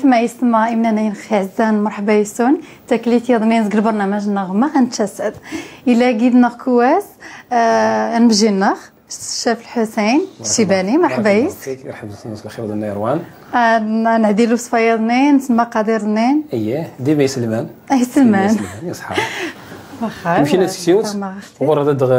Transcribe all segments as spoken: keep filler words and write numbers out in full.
Ma yesma imnanayn xezzan, merḥba yis-wen. Taklit yaḍnin zg lbernamaj-nneɣ ma ɣ-ntasad. Ila gid-nneɣ kwas, eh, anbji-nneɣ, ccaf Lḥusayn Cibani, merḥba yis. Merḥba yis, lxir d-nna irwan. Ah, n-, nɛdi lwesfa yaḍnin, n lmaqadir-nin. Iyyah, dima iselman. Iselman. Dima iselman, iṣḥa. Waxxa, imci-nna tsektut, ɣur-ɣ dɣ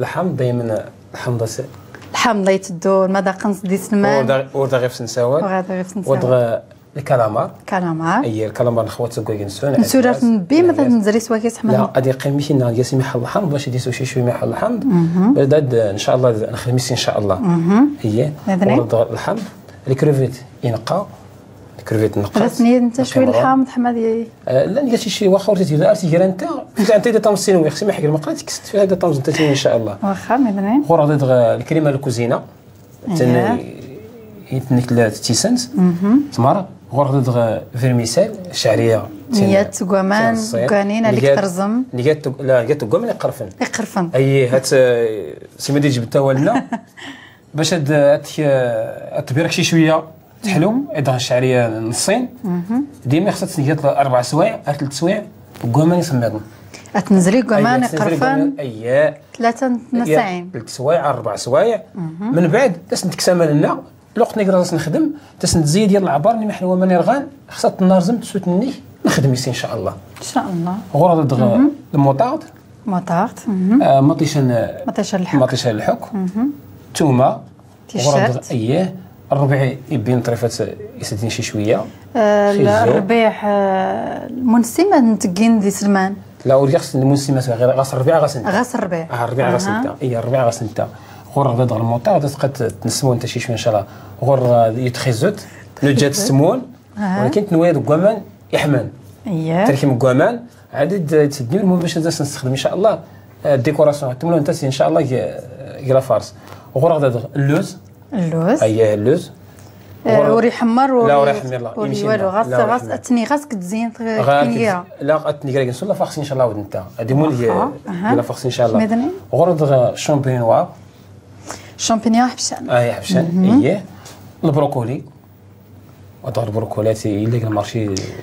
lḥamḍ, dayman lḥamḍ as- Lḥamḍ iteddu, lmadaqn s-, d iselman. Ur d-, ur d-ɣif-s nsawal. Ur d-ɣif-s nsawal. Ur d-ɣ-, lkalamar. Kalamar. Iyyah, lkalamar nxwat seg wagi nsun. Nsuraf n-, bi, ma ad nezri s wagi s-ḥmad. La, ad iqqim imci-nna, ad yas imiḥ lḥamḍ, bac ad isu cicu imiḥ lḥamḍ. Mhm. Bad ad, ncallah, ad nxdem is-, ncallah. Mhm. Iyyah. Ɣur-ɣ dɣ lḥamḍ, lkruvit ineqqa. Lkruvit ineqqa. Ɣas niyat nta cwi lḥamḍ, ḥmad. Eh, la, nga cici waxa ur tizgid ar tigra nta, fi nta ida tamẓ tinwi, xsi ma ḥegr maqra tikkes, fi ida tamẓ nta tinwi, ncallah. Waxxa, mednin. Ɣur-ɣ dɣ lkrima lkuzina. Tin, eh, itnek la tisent. Mhm. Tmara, ɣur-ɣ dɣ vermicelle, cɛriya. Niyat gwaman, gwanin, alik terẓem. Niyat, la, niyat gwaman iqerfen. Iqerfen. Ayi, hat, eh, sima di jbta walna. Bac ad, ad, ad tbirak ci cwiya. Teḥlu, ad ɣ-ncɛel i nṣṣin. Mhm. Dima xas ad tneggat ṛebɛ swayeɛ, ar telt swayeɛ, deg waman isemmiḍen. Ad tnezri deg waman iqerfen. Ayya. Tlata n tnasɛin. Telt swayeɛ, ṛebɛ swayeɛ. Mhm. Mbeɛd, ad as-ntekkes aman-nneɣ, lweqt-nni ɣer ad as-nexdem, ad as-nzeyyd yal lɛebar, nni ma ḥna waman irɣan, xas ad tnarẓem tsut-nni, nexdem is-, in ca Allah. In ca Allah. Ɣur-ɣ dɣ lmuṭard. Muṭard. Mhm. Ah, maṭica n-, maṭica n lḥuk. Maṭica n lḥuk. Mhm. Tuma. Ticcert. Ɣur-ɣ dɣ, iyyah, rrbiɛ ibbi n ṭrifat iseddin ci cwiya. Ah, la, rrbiɛ, ah, lmunsim ad nteggin d iselman. La, ur ɣas lmunsim, ɣas rrbiɛ ɣas nta. Ɣas rrbiɛ. Ah, rrbiɛ ɣas nta. Iyyah, rrbiɛ ɣas nta. Ɣur-ɣ dɣ lmuṭard, tqad tnesmun ta ci cwiya, in ca Allah. Ɣur-ɣ yetxizut, nujjat smun, walakin tnwaya deg waman iḥman. Iyyah. Terkem deg waman, Ɛad id-, id-teddi, lmuhim bac ad as-nessexdem, in ca Allah, eh, décoration, tumla ntas, in ca Allah, g-, g la farce. Ɣur-ɣ dɣ lluz. Lluz. Ayyah, lluz. Eh, ɣur-ɣ ur iḥemmer, la, ur i-, ur iḥemmer, la, ur i-, imci-nni. Walu, ɣas, la, ur ɣas iḥemmer. Ad tni, ɣas kedzin, ɣur-ɣ kedzin, la, ad tni gra-, nsula farce, in ca Allah, wad nta. Ad imun g-, aha, g la farce, in ca Allah. Mednin. Ɣur-ɣ dɣ champignon noir. Champignon aḥebcan. Ah, aḥebcan, mhm, iyyah. Lbrocoli. Wa dɣ lbrocoli illa g lmarci.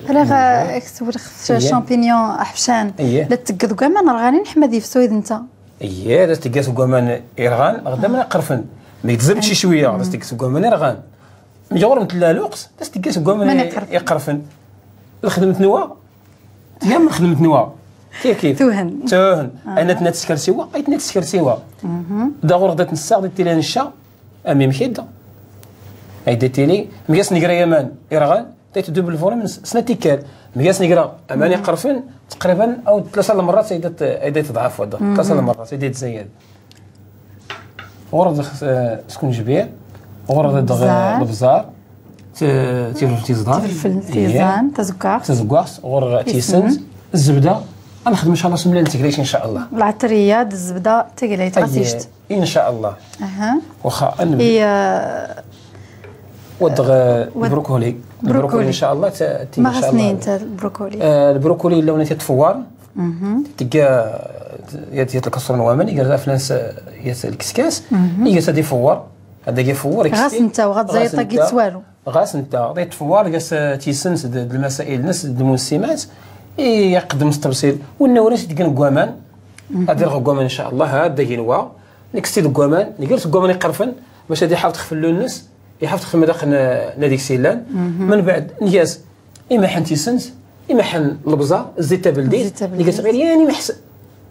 Ala ɣa, eh, ak-sawleɣ ɣef champignon aḥebcan. Iyyah. La t-teggeḍ deg waman irɣan, neɣ ḥma ad yefsu yid-nta? Iyyah, la t-teggeḍ deg waman irɣan, ɣ waman iqerfen. Mi tzad ci cwiya, la t-teggeḍ deg waman irɣan. Mi ɣur-m tella lweqt, la t-teggeḍ deg waman iqerfen. Lxedmet-nwa, Tgam lxedmet-nwa. Kif kif. Tuhen. Tuhen. Aha. Ayna tnat tskar siwa, ay tnat tskar siwa. Mhm. Da ɣur-ɣ da tnessaɣ, da tili nca, am imkid. Ay da tili, mgas negra yaman irɣan, da tdub lfurum s-, snat tikkal. Mgas negra aman iqerfen, taqriban, aw tlata lmerrat ay da t-, ay da tḍɛaf wada. Mhm. Tlata lmerrat ay da tzayad. Ɣur-ɣ dɣ, eh, skunjbir, ɣur-ɣ dɣ, eh, lebẓar, t-, tifelfelt tiẓdan. Tifelfelt tiẓdan, tazeggaɣt. Tazeggaɣt, ɣur-ɣ tisent, zzebda, ad nexdem, in ca Allah, s umellal n teglayt, in ca Allah. Lɛeṭriya, d zzebda, d teglayt, ɣas icet. In ca Allah. Aha. Waxxa, ad neb-, i, eh, wa dɣ, eh, wad-, lbrukuli. Lbrukuli. Lbrukuli, in ca Allah, t-, t-, ma in ca Allah. Ɣas nni nta lbrukuli? Eh, lbrukuli, illa wnat yat tfewwar. Mhm. Tga yat, yat lkasrun waman, iger aflan s-, yat lkeskas, mhm, iger-as ad ifewwer, ad ifewwer, ɣas nta, ɣas nta, ɣas nta, da itfewwer, iger-as tisent d, d lmasail-ns, d lmunsimat, i iqeddem s ṭṭebsil, winna ur as-itgan deg waman, mhm, ad irɣ deg waman, in ca Allah, ad d-agin wa, nekkes-t deg waman, nger-t deg waman iqerfen, bac ad iḥafeḍ xef llun-ns, Iḥaf txdem daqen, eh, n ad iks illan. Mhm. Mbeɛd, neg-as imaḥen tisent, imaḥen lebẓar, zzit tabeldit, zzit tabeldit. Neg-as ɣir yan imaḥ s-,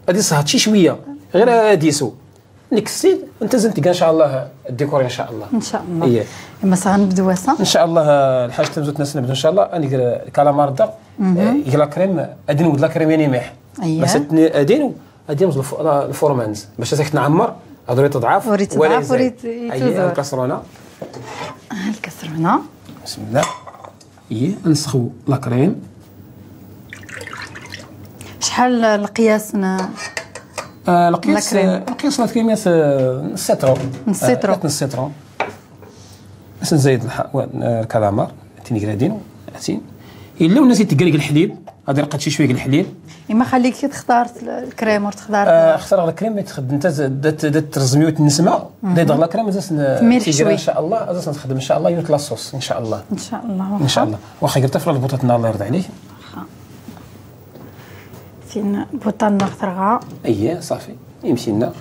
ad iṣhad ci cwiya, ɣir ad isu. Nekkes-t-id, nta zn tga, in ca Allah, ddikuri, in ca Allah. In ca Allah. Iyyah. Imma s-, ɣa nbdu ass-a? In ca Allah, eh, lḥaǧt tamzut-nni ad nbdu, in ca Allah, ad nger, eh, lkalamar daɣ, mhm, eh, ig la crème, ad inwed la crème yan imaḥ. Iyyah. Bas ad t-, ad inw-, Ad yamẓ lf-, la-, lfurman-ns. Bac ad t-nɛemmer, ad ur itḍɛaf, ur itḍɛaf, wala izad. Ur it-, ayya, ituzur. Lkaṣruna. Ah, lkaṣruna. Bismillah. Ayya, ad nessexw la crème. Cḥal lqyas n, ah, lqyas, n la crème? Ah, lqyas n la crème, ah, n ssitru. N ssitru. Ah, n ssitru. Ad nzayed lḥ-, wa-, ah, lkalamar, tin igradin, tin. Illa wnnas itgan g lḥlib. غادي نرقد شي شويه ديال الحليب. اما خليك كي تختار الكريم وتختار آه، اختار الكريم اللي تخدم انت، ز- دات دات ترزمي وتنسمه. دي دغ لا كريم زاس ن- تميل تيجي شوي. ان شاء الله زاس نخدم ان شاء الله يوت لاصوص ان شاء الله. ان شاء الله. ان شاء الله. واخا قلت في البوطه النار، الله يرضى عليك. واخا. فين البوطه النار ثرغا؟ اييه، صافي. يمشي لنا.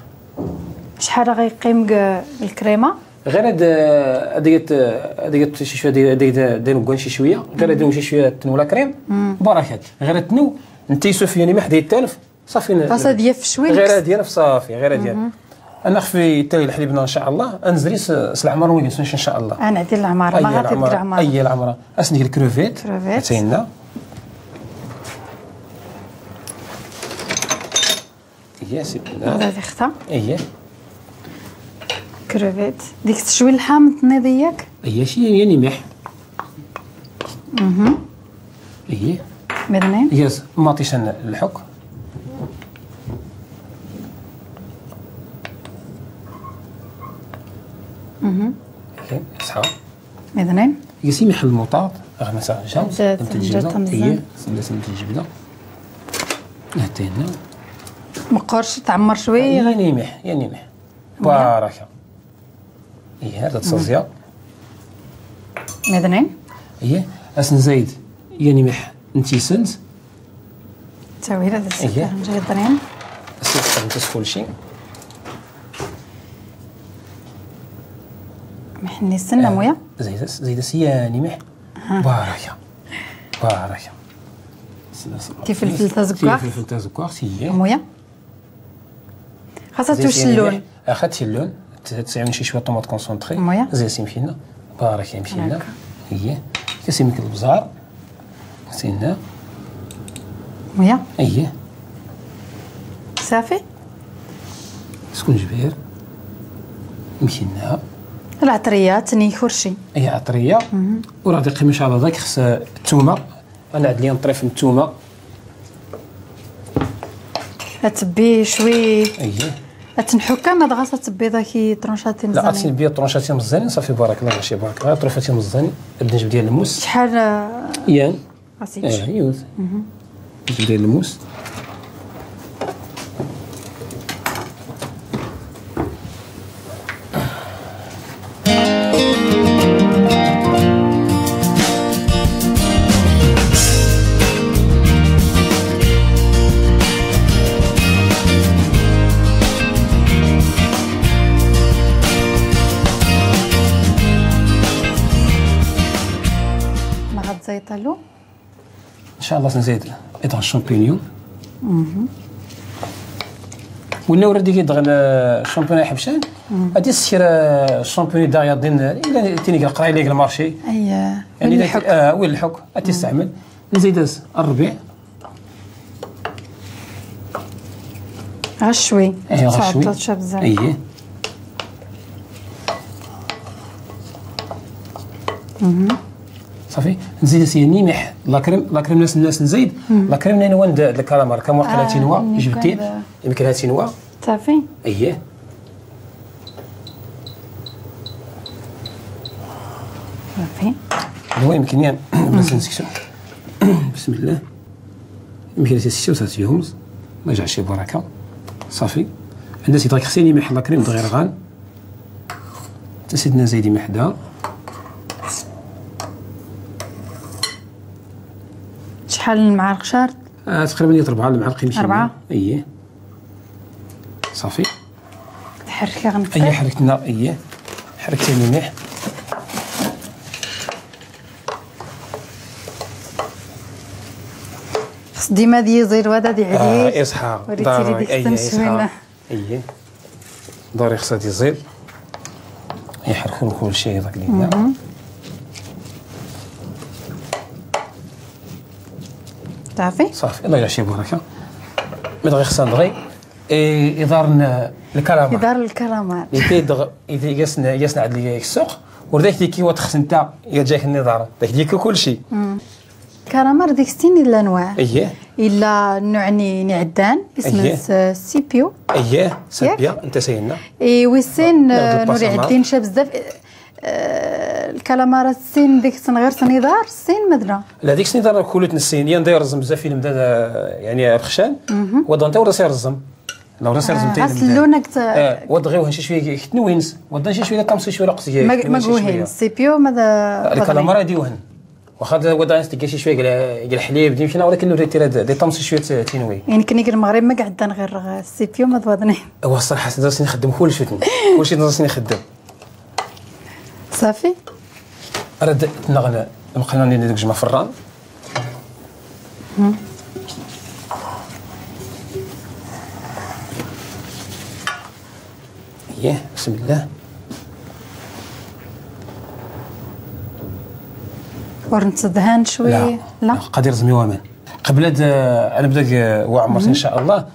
شحال غيقيم ك- الكريمه؟ غير هاد هاديك هاديك شي شويه ديال هاديك ديال نكون شي شويه، غير هادي شي شويه تنولا كريم. بركات غير تنو. انت يوسف يعني ما حدا يتالف. صافي ن- بس هادي في شويه غير نفس. هادي نفس صافي غير هادي. انا خفي تاي الحليبنا ان شاء الله انزري س- سلعمر ويجلسوش ان شاء الله. انا عندي العماره ما اي غادي العمره العماره. اي العمره. اسني الكروفيت كروفيت. اتينا. اييه سي بلاد. هذا دي خطا. اييه. كروفيت ديك تشوي اللحم تنيضيك. اييه شي يعني ملح. اييه. مدنين. يس ما عطيش انا الحك. اييه صحا. مدنين. يسي ملح الموطار. راه ما ساعه جا. جات- تم تجيبنا جات مزيان. اييه. سميتها تم تجيبنا. هاتينا. مقرش تعمر شويه. يعني ملح يعني ملح. بركه. ايه هذا تصوصيا. مدنين. ايه. اسن زايد. يعني ملح. انتي سنت. تاويل هذا السكر. ايه. نجي يضرين. السكر انت سكول شي. محني السنه آه، مويا. زايد زايد سياني ملح. بركه. بركه. كيف الفلفل تزكاخ؟ كيف الفلفل تزكاخ سي. مويا. خاصها توش اللون. اخا تي اللون. تسعيون شي شويه طوماط كونسونطري. مويا. زي سي مشينا. بارك يا مشينا. هكا. اييه. كاسي ميك البزار. سينا. مويا. اييه. صافي. سكون جبير. مشينا. العطريات ني خرشي. اي عطريه. وراه دقيق ان شاء الله داك خص الثومه. انا عاد ليا نطريف نتوما. اتبي شوي. اييه. اتنحكا ما دغاس اتبي داكي طرونشاتي لا مزيانين. اتنبي طرونشاتي مزيانين صافي بارك الله ماشي بارك الله طريفتي مزيانين. الدنجب ديال الموس شحال؟ يان. عرفتي؟ ايه يوز. الدنجب ديال الموس. ما غتزيطلو؟ ان شاء الله سنزيد ايضا الشامبينيون. ولا ورا ديك يدغن الشامبينيون حبشان. غادي السير الشامبينيون دا يضين الا تيني القراي ليك المارشي. اي. يعني وين الحك؟ اه وين الحك؟ غادي تستعمل. نزيد الربيع. غشوي. ايه غشوي. صافي. نزيد سي نيمح لاكريم لاكريم ناس الناس نزيد. لاكريم نين وند الكالامار كم واقيلا آه، تينوا جبتي. يمكن هاتينوا. صافي. ايه. صافي. هو يمكن يعني بس نسكتو. بسم الله. يمكن سي سيو ساتيومز. ما جاش شي بركه. صافي. عندنا سي داك خصيني محل كريم دغير غان. حتى سيدنا زيدي محدا. شحال المعالق شارد؟ آه تقريبا يطرب على المعالق يمشي. اربعه. ايه. صافي. تحركي غنفتح. اي حركت النار اي. حركتي مليح. خص ديما دي يزير وهذا دي عليه. اه اصحى. وريتي لي ديك اي اصحى. اي. داري خصها دي زير. يحركوا كل شيء داك لينا. صافي. صافي الله يعشي بركه. مي دغي خصها دغي. إيه، يدار ن-، الكرامة. يدار الكرامة. يتي دغ-، يتي يسن-، يسن عاد لي السوق. ورداك تي كي وتخس انت، يا جاك النظار. داك ديك كل شيء. كرامة رديك ستين إلا نوع. ايه. إلا نوع ني-، نعدان، اسمه ايه. س-، سيبيو. ايه، سبيا، انت سينا. إي ويسين، ناخد آه، نوري البصمة. عدين شا بزاف. آه، الكالامارا السين ديك سن غير سن يدار، السين مدنا. لا، ديك سن يدار كلو تنسين، يا ندير رزم بزاف في المدى، يعني بخشان. وضن تا وراسي رزم. لا، وراسي رزم آه، تاين غاس المدى. اللون كت- آه، وضغيوهن شي شوية كتنوينس، وضن شي شوية تمصي شوية رقص. ما، ما شي شوية. قوهين، سي بيو ماذا الكالامارا يديوهن. واخا غدا نستقي شي شوية قال، قال حليب، دي مشينا، ولكن نوري تيرا دي، دي طمس شوية تينوي. يعني كني قال المغرب ما قعدنا غير السيبيو ما تواضنين. هو الصراحة سي درسني نخدم كلشي. كلشي درسني نخدم. صافي. راه د-، نغنى، مقلنا لي دوك جمع فران. اييه، بسم الله. ورنت دهان شوي؟ لا. لا. قادر زمي وامان. قبل د-، انا بدا ك-، وعمرت ان شاء الله.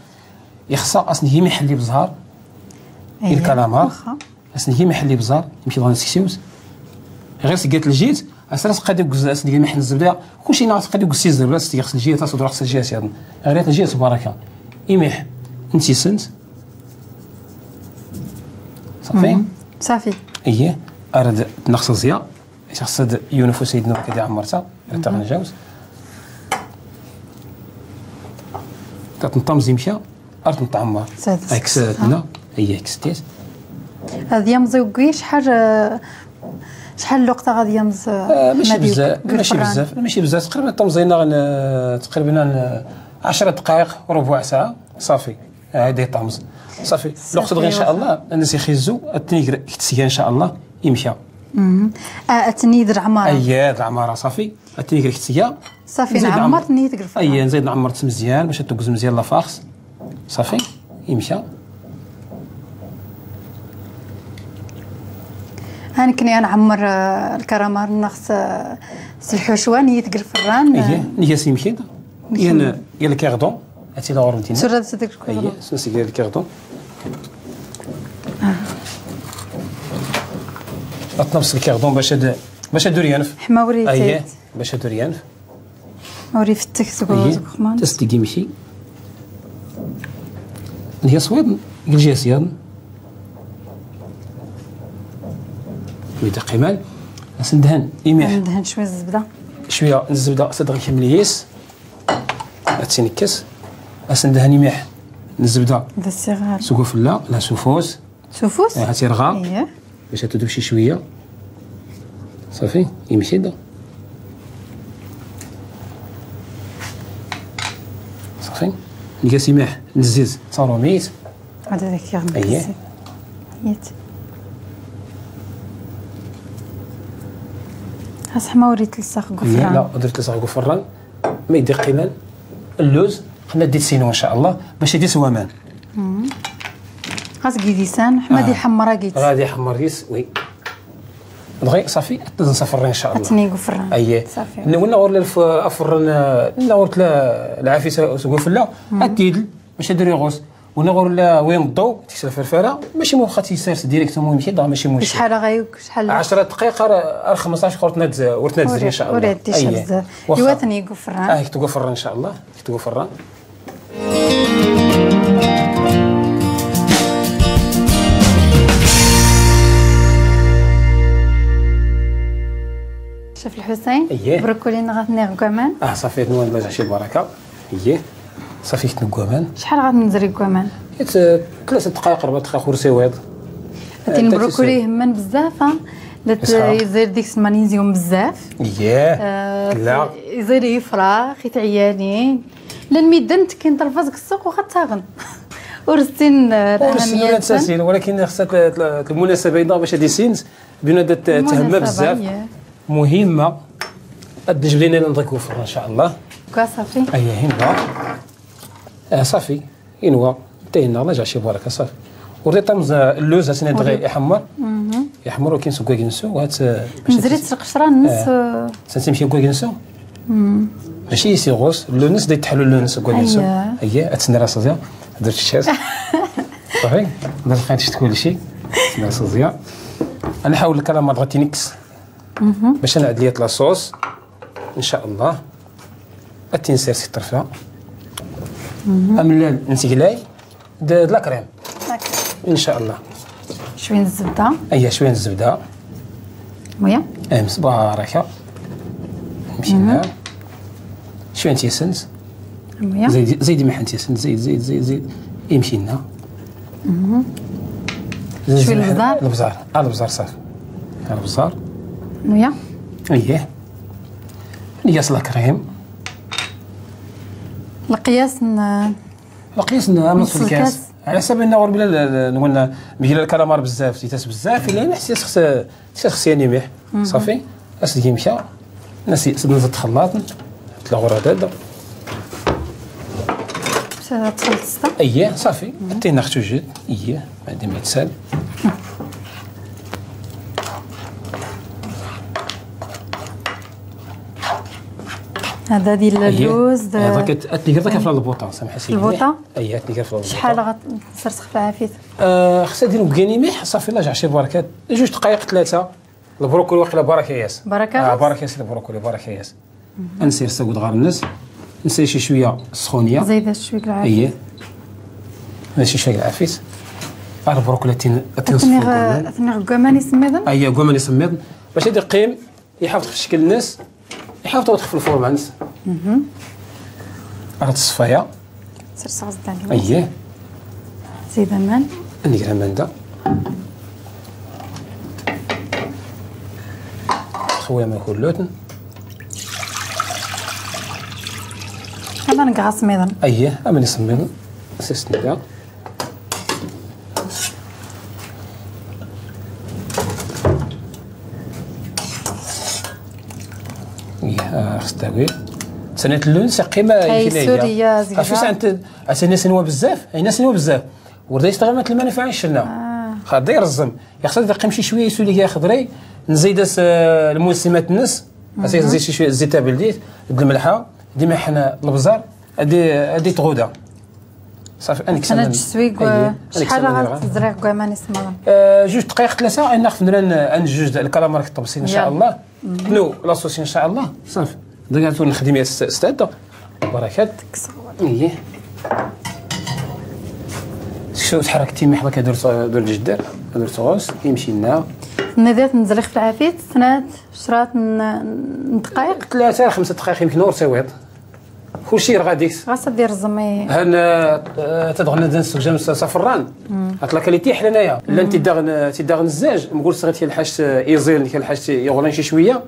يخصها اصلا هي محلي بزهار. اييه، الكلامار. واخا. اصلا هي محلي بزهار، يمشي بغا نسكسيوز. غير سقيت الجيت، اسرا سقادي وكز-، اسني محن الزبده، كلشي ناقص قادي وكسي الزبده، سقيت الجيت، تصدر خص الجيت يا. غير الجيت بركه. يميح، انتي سنت. صافي؟ صافي. اييه، ارد نقص زيا. شخص يونفو سيدنا كدي عمرتا، رتا غنجاوز. تتنطم زي مشا، ارد نطعمر. سادس. اكس ها. نا، هي اكس تيس. هذه يمزي وقوي شحال، شحال الوقت غادي يمز؟ آه، ماشي بزاف، ماشي بزاف، ماشي بزاف. تقريبًا طمزينا غن-، تقريبًا عشر دقائق، ربع ساعة، صافي. هادي طمز. صافي. الوقت دغيا ان شاء الله، الناس يخيزو، التنيك كتسيا ان شاء الله، يمشى. آه، التنيك العمارة. اييه، العمارة، صافي. التنيك كتسيا. صافي، نزيد نعمر نعمر. تنيك الفران. اييه، نزيد نعمر مزيان، باش تقز مزيان لافارس. صافي، يمشى. هاني كني انا عمر، آه، الكرامار نخس، آه، سلحوشوان يتقر فران. اييه، نيا سي مشيد. يا ال-، يا الكيردون. هاتي لا غورنتينا. سورة صدق الكيردون. اييه، سمسي ديال الكيردون. آه. اطنبس الكيردون باش هاد، باش هادو ريانف. حماوري اييه، تيت. باش هادو ريانف. وري فتك سكو اييه. سكو خمان. تستقي مشي. هي سويد، قل جي سيان. ويدا قيمال. اسندهن، يميح. ندهن شوية الزبدة. شوية الزبدة، صدق كمليس. هاتي نكس. اسندهن يميح. الزبدة. هذا الصغار. سقوفلة، لا سوفوس. سوفوس؟ آه، هاتي رغا. اييه. باش تدوب شي شوية. صافي، يمشي دا. صافي. نقاسي ملح، نزيز، صاروميت. هذا ذاك يغمق اييه. الزيت. يت. هاس حما وريت لساق اييه، غفران. لا، درت لساق غفران. ما يدي قيمة اللوز، خلينا دي تسينو ان شاء الله، باش يدي سوامان. مم. خاص كيديسان، حمادي آه. حمرا كيت. غادي حمر كيس، وي. دغيا صافي، نصفر ان شاء الله. اتني غفران. اييه. صافي. نونا غور الف-، افرن، آه، نونا غور تلا-، العافية س-، سقوفلا، اتيدل، باش ادري غوص. ونا غور لا وين الضو، تكسر الفرفارة، ماشي مو خاطي يسير ديريكتومون يمشي، دا ماشي مشكل. شحال غايوك، شحال؟ عشرة دقايق، راه، راه خمسطاش خرطنا تز-، ورتنا تزري ان شاء الله. وريت، وريت، اييه. شحال؟ واخا. يواتني غفران. اه، كتغفران ان شاء الله. كتغفران. شيف الحسين، اييه. بروكولي نغا تنيغ كمان. اه، صافي، نوان الله يجعل شي بركة. اييه. صافي، كتنقوامان. شحال غادي نزري كوامان؟ يت-، ثلاثة دقائق، أربع دقائق، ورسي ويض. هاتي آه، البروكولي تاكسي. يهمن بزاف، ها؟ لت-، يصحى. يزير ديك المغنيزيوم بزاف. اييه. آه، لا. يزير يفرا، خيت عيانين. لان ميدن تكين طرفازك السوق وغتاغن. ورستين، آه، ورستين الأهمية ولا تساسين، ولكن خصها ت-، ت-، المناسبة إذا باش هادي سينز، بينا دات تهمة المناسبة، بزاف. إيه. مهمة. قد نجبد لنا نضيك وفر إن شاء الله. كا صافي. أييه، هنا. آه، صافي. إنوا. انتهينا، الله يجعل شي بركة، صافي. وريت طمز اللوز، هاتنا دغيا يحمر. مهم. يحمر، وكاين سكواكي نسو، وهات، آه، باش نزريت تس-، القشرة النص، آه. آه. سنتمشي كواكي نسو. مم. ماشي سي غوص، اللونس دي تحلو اللونس كواكي نسو. أييه. أييه، أتسنى راه صافي. درت الشاز. صافي. ما بقيتش تقول شي. أتسنى راه صافي. أنا نحاول الكلام ما بغيتي نكس. مهم. باش نعد ليا لاصوص. إن شاء الله. التنسير سي الطرفة. مهم. أملال نسقلاي. د-، د لاكريم. لاكريم. إن شاء الله. شوية الزبدة. أييه، شوية الزبدة. مية. امس باركة. مشينا. شوية نتيسنس. مية. زيد، زيد محن نتيسنس، زيد، زيد، زيد، زيد. يمشينا. زيد، شوية زيد محن البزار. البزار. آه، البزار صافي. آه، البزار. مية. ايه. نقياس لاكريم. القياس ن-، القياس ن-، نص نص الكاس. الكاس. على حسب انه غير بلا ال-، ال-، نقولنا بيجي الكالامار بزاف، تيتاس بزاف، الا نحس خص، خص، خص يعني مليح. صافي. اسدي مشا. نسي سبنا زدت خلاط. تلا غرا دادا. بس هاد الخلطة. اييه، صافي. حتى هنا اختو جوج. اييه، بعد ما يتسال. هذا ديال اللوز، د-، هذا كت-، اتني غير في البوطه، سامحي سيدي. البوطه؟ اي، اتني غير في البوطه. شحال غتسرسخ في العافيت؟ آه، خصها دير مكاني مليح، صافي، لا جا شي بركات. جوج دقائق، ثلاثه. البروكولي واقيلا بركه ياس. بركه آه، ياس؟ بركه ياس البروكولي، بركه ياس. نسير ساقود غار الناس. نسير شي شويه السخونيه. زايده شويه العافيت. اي. نسير شويه العافيت. آه، البروكولي تين، تين اثني صفر غ-، اثني غ كوامان يسميضن؟ اي، كوامان يسميضن. باش يدير قيم. يحافظ في شكل الناس، يحافظ يدخل في الفرن مع الناس. راه الصفايه. سير صغز داني. اييه. زيد امان. عندك الامان دا. خويا ما يكون لوتن. انا نقعص ميضن. اييه، اما نسميضن. سيستم دا. إيه، آه، خص تاويل. سنة اللون سقي ما اي يمكن سوري يا زينة. عرفتي سنة، سنة سنوا بزاف، هنا سنوا بزاف. وردا يستغل المنافع عن الشنا. آه. خاطر يرزم. يخص دقيم شي شوية يسولي يا خضري. نزيد اس-، آه، الموسمات النس. اسي نزيد شي شوية الزيت بلديت، د الملحة، ديما حنا البزار، ادي، ادي تغودا. صافي، انا انا كسبان. تسويق، أيه، أنا شحال كسبان غا دابا. تزريع كوامان يسمى؟ آه، جوج دقائق، ثلاثة، انا خفنا لنا ان جوج د الكلام راك طبسين ان شاء يلا. الله. نو لا صوصي ان شاء الله. صافي. دقيقة نخدم يا س-، استاذ. بركات. ايه. شو تحركتي محبك هدول ص-، هدول الجدار، هدول صوص، يمشي لنا. ناديت نزريخ في العافية، سنات، شرات ن-، دقائق. ثلاثة، خمسة دقائق يمكن، ورسيويض. كلشي راه غادي. غاصة دير الزمي. هان، آه، تدغن دان السوق جام س-، سفران. هاد لاكاليتي حلانايا. لا انت داغن، انت داغن الزاج، نقول صغير كاين الحاج ايزيل، كاين الحاج يغلان شي شوية.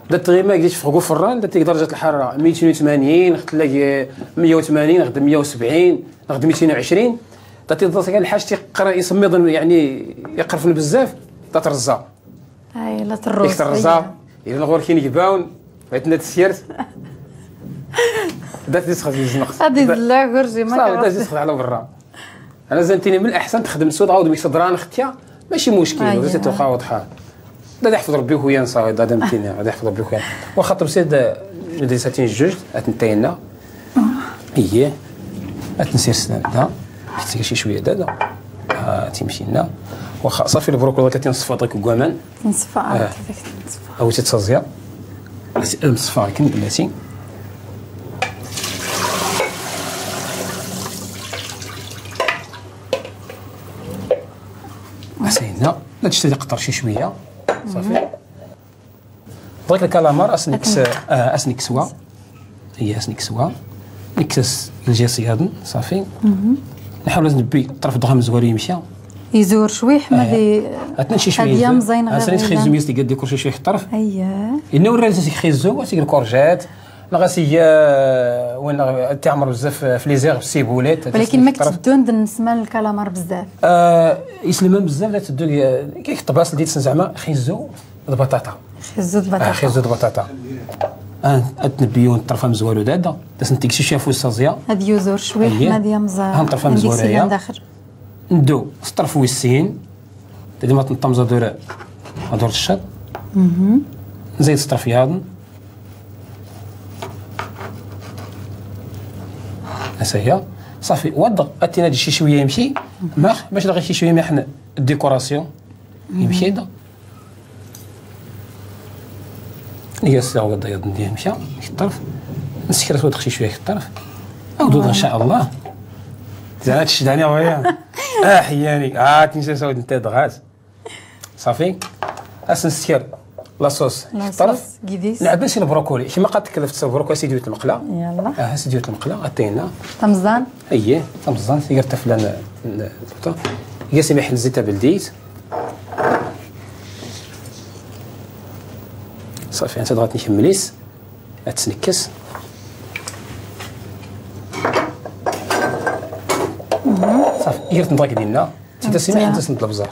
دات غير ما قديش فوقو فران، دات درجة الحرارة ميتين وثمانين، غتلاقي مية وثمانين، غدا مية وسبعين، غدا ميتين وعشرين. دات كاين الحاج تيقرا يسمي ظن، يعني، يقرفن بزاف، دات الرزا. هاي لا تروح. ديك الرزا، الا نغور كاين يباون، بغيت نتسيرت. دات ديسخ في الزنق. غادي يزلع كلشي، ما صافي، كان دات ديسخ على برا. انا زنتيني من الاحسن تخدم سود عاود ميك صدران اختيا، ماشي مشكل، اييه. وزيت واخا واضحه. غادي يحفظ ربي خويا نصاوي، غادي امتيني، غادي يحفظ ربي خويا. واخا تمسيد مدرستين جوج، اتنتينا. اييه. اتنسير سنان دا. حتى شي شويه دا، دا. آه، تيمشي لنا. واخا صافي البروكولا كتنصفى داك كوامان. نصفى، آه، آه. كيفاش نصفى؟ او تتصزيا. نصفى كن بلاتي. سيدنا، لا تشتي تقطر شي شويه. صافي. بغيت الكالامار اسنكس، آه، اسنكسوا. هي اسنكسوا. نكسس الجيسي هادن، صافي. نحاول نبي طرف دغم زواري يمشي. يزور شوي، حمادي. اتنا شي شوي هادي يزور. مزيان غير اسني تخي زميس ديك ديكور شي شوي في الطرف. اييه. انه ورا سي خيزو، سي الكورجات. نغاسي، آه، وين تعمر بزاف في لي زيغ، في السيبولات، ولكن ما كتدون د النسمه الكالامار بزاف. آه، يسلمان بزاف، لا تدو، آه، كيك الطباس اللي تسن زعما خيزو البطاطا. خيزو البطاطا. آه، خيزو البطاطا. آه، اتنبيون الطرفه مزوالو دادا، تسن تيكسي شافو السازيه. هاد يوزور شوي، اييه. حماديه مزا-، ها الطرفه مزوالو داخل. ندو سطرف ويسين. تدي ما تنطمز هادور، هادور الشط. نزيد سطرف ياضن. هسا هي. صافي، وضغ. اتينا هادشي شويه يمشي. ماخ، باش نغي شي شويه ماخ الديكوراسيون. يمشي دا. يا سي عوض يض نديه مشى، في الطرف. نسكر سود خشي شويه في الطرف. او دود ان شاء الله. زعما تشداني ويا. اه حياني. اه تنسى سود انت دغاز. صافي. اس نسكر. لاصوص. لاصوص. طرف. نعبس البروكولي. كيما قالت لك، البروكولي سيديوت المقلة. يلا. اه، سيديوت المقلة. عطينا. تمزان. اييه، تمزان. سيقر تفلان. يا سميح الزيت بلديت. صافي، انت ضغط نكمليس. اتسنكس. صافي، يرت نضاك ديالنا. تيتا سميح، انت سند البزار.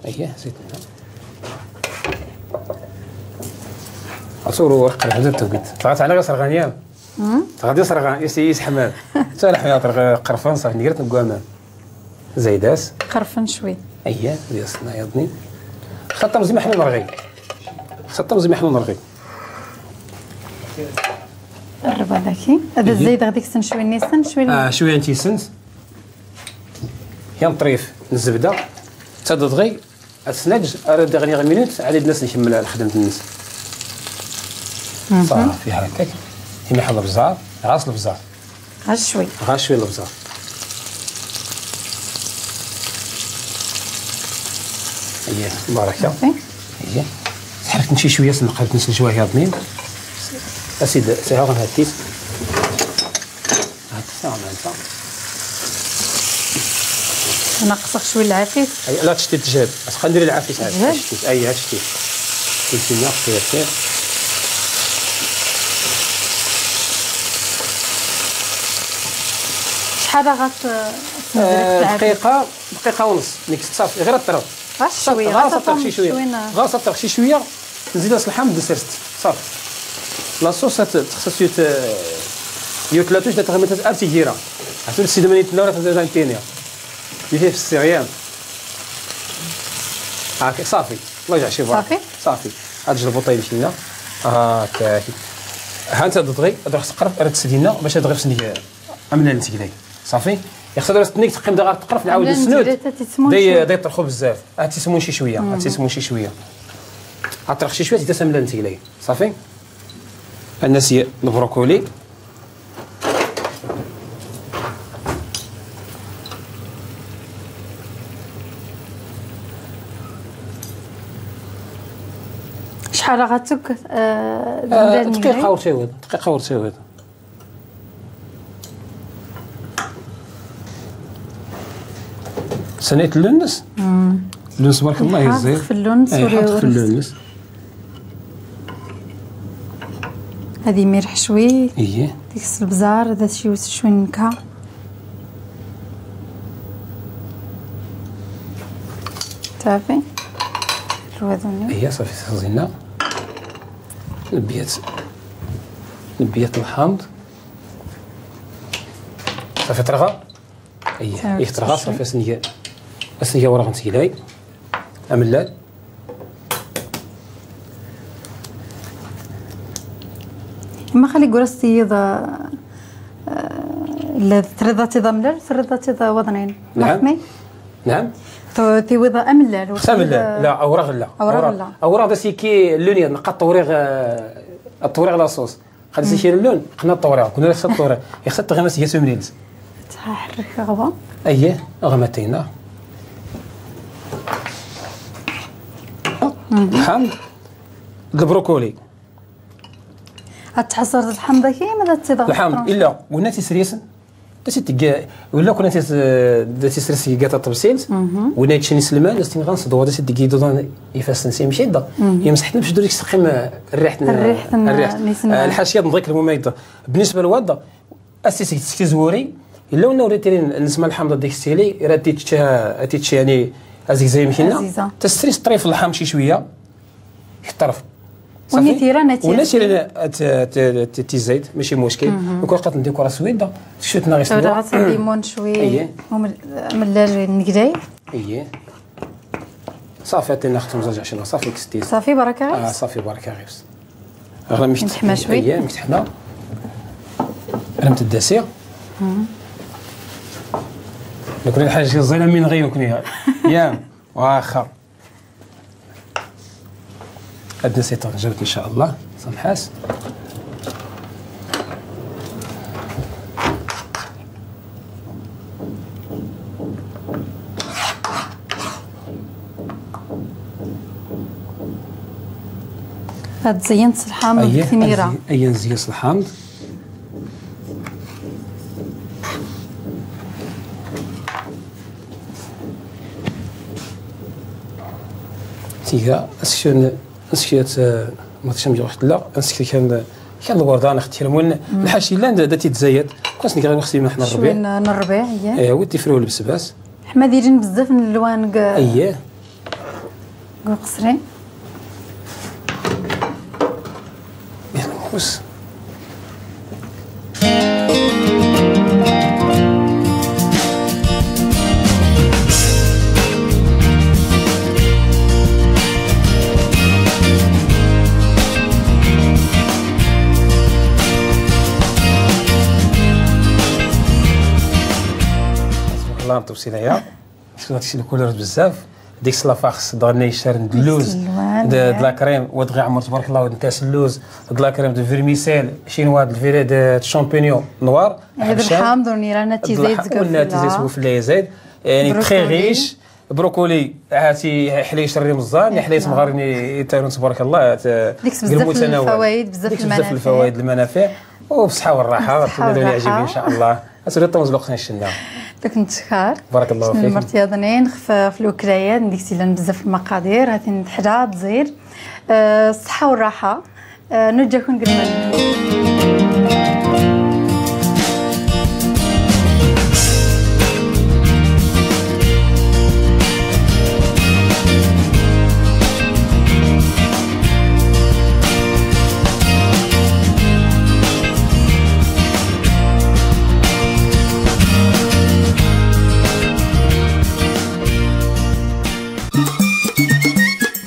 اييه، زيدنا. عصور ورق الحجر توقيت. طلعت على غير سرغانيا. غادي سرغان، يس، يس حمام. سالح يا طرق قرفان، صافي، نقرت نقوامان. زايداس. قرفن شوي. اييه، يس، نايضني. خطة مزيان، حنا نرغي. خطة مزيان، حنا نرغي. الربا داكي. هذا الزايد غادي يكسن شوي، نيسن شوي. اه، شوي انتي سنت. يا مطريف الزبدة. تدغي. اسنج، ارا دغني غير مينوت، عاد الناس نكمل على خدمة الناس. صافي هكاك. يمحل البزار، غاس البزار. غير شوي. غير شوي البزار. اييه، بركة. صافي. اييه. تحرك نمشي شوية، سنقلب نسل شوية هاضمين. اسيد، سي هاغن هاتيس. هاتيس، هاغن هاتيس. نقصخ شوي العفيس. اي، لا، تشتي تجهد. بس خلينا ندير العفيس عاد. تجهد؟ تشتي، اي، تشتي. كل شيء ناقص، يصير. شحال غت-، آه، دقيقة، دقيقة ونص. ميك صافي، غير الطرف. غير شوية، غير غير صافي، صافي، شي شوية. شوية. غير صافي، شي شوية. نزيد راس اللحم، دسرت. صافي. لاصوص هت-، تخصص يوت-، يوت لا توش، دا تغميت ارتي جيرة. عرفتو السيدة ماني تنورة، تنزل عن تينيا. يفي في السريان. هاكا، صافي. الله يجعل شي بركة. صافي؟ صافي. هاد جلبوطة يمشي لنا. هاكا. ها انت تدغي، تروح تقرب، راه تسدينا، باش تدغي في سنيك. عملنا نتيك داك. صافي. يخصها درت تنيك تقيم دغار تقرا في العاود عملنا السنود. نتيك داك تيسمون داي، شوية. داي ترخو بزاف. اه، تيسمون شي شوية. اه، تيسمون شي شوية. عطرخ شي شوية، تيتا ساملة نتيك داي. صافي. الناس هي البروكولي. شحال غتك، آه، آه، دقيقة ورتيويض، دقيقة ورتيويض. سنيت اللونس؟ مم. اللونس تبارك الله يزيد. في اللونس. اي، حاط في اللونس. هذه ملح شوي. ايه. ديك البزار، هذا شي وس-، شوي نكهة. صافي. روادوني. ايه، صافي، صافي، زينا. نبيات، نبيات الحامض. صافي ترغى. ايه، صافي، ايه، ترغى، صافي. صافي، اسنيا. اسنيا ورا غنسيلاي. املال. ما خلي قرصتي يضا، آه، لا ترضى تضا ملال، ترضى تضا وضنين. نعم. محمي؟ نعم. تو-، تيوضا املال، خصها ملال. لا، اوراق لا. اوراق لا. اوراق دا سيكي لونيا، نقط طوريغ، آه، الطوريغ لاصوص. خد سيشير اللون، قنا الطوريق، كنا نفس الطوريق. يخص التغمس هي سومنيلز. تحرك غبا. ايه، غمتينا. الحامض. البروكولي. هتحصر الحامض كي ما تضغط الحامض، الا قلنا تيسريسن. تسيتيك، ولا كنا تيس-، تيسريسن كاتا طبسيلت. ولا يتشني سلمان، استنغان صدوا، تسيتيك يدو يفسن سي مشي دا. يمسحنا باش دوريك سقيم الريح، الريح، الريح. آه، الحاشية نضيك المميضة. بالنسبة للواد، اسيسي تسكي زوري، الا ونا وريتي لي نسمع الحامضة ديك السيلي، راه تيتش-، تيتش يعني ازيك زي مشينا. عزيزة. تستريس طريف اللحم شي شوية. يخطرف. وني صافي؟ تيرا نتي ولا تيرا ت-، ت-، ت-، تي زيت، ماشي مشكل. وكل قط نديكو راه سويدة، شوية ناغي تبدا سوا. غتديمون شوي. اييه. هم ال-، من ال-، النقداي. اييه. صافي، عطينا اختي مزاج عشرة، صافي كستيز. صافي، بركة غير. اه، صافي، بركة غير. راه مش متحمى شوي؟ اييه، مش تحمى. راه متداسية. دوك الحاجة زينة من غير كنيها. يا، واخا. هاد نسيت جاوبت ان شاء الله. سمحات. هاد زين صلحام. اييه، بكثميرة. اييه، نزيس الحامض. تيجا اسكشن، اسكشيت، آه، ما تشمج وقت لا، اسكشي كان، كان الوردان اختي المون. الحاشي لا، دا تيتزايد. كنت نقرا نغسل من حنا شوية الربيع. ن-، الربيع، اييه. ايه، ودي فرول بسباس. حما دايرين بزاف من الالوان ك-، اييه. قو قصرين. يلا، بص. الله يطول سيدايا. شكون هادشي الكولور بزاف. ديك الصلافة خص دغني يشرن دلوز. د-، د لاكريم، ودغي عمر تبارك الله، ود نتاس اللوز، د لاكريم، د فيرميسيل، شينوا، د الفيري، د، د شامبينيون نوار، هاد حبشان. الحامض ونيران تيزايد الحامض زكاف والنتيزة الله. وفي لي زايد. يعني، تخي بروكولي. غيش، بروكولي، هاتي حليش الرمزان، حليش مغارني يتارون تبارك الله، ت-، ديك بزاف المتنوع. الفوائد، بزاف ديك بزاف المنافع. الفوائد، المنافع. وبصحة والراحة، بالصحة والراحة. يعجبني إن شاء الله. أسولي طمز لوقتنا الشنة. دوك نتشكر. بارك الله فيك. المرتياضنين خف-، في الوكلايات، نديك سيلان بزاف المقادير، هاتي نتحدى تزير. آه، الصحة والراحة. آه، نجاكم قدمان.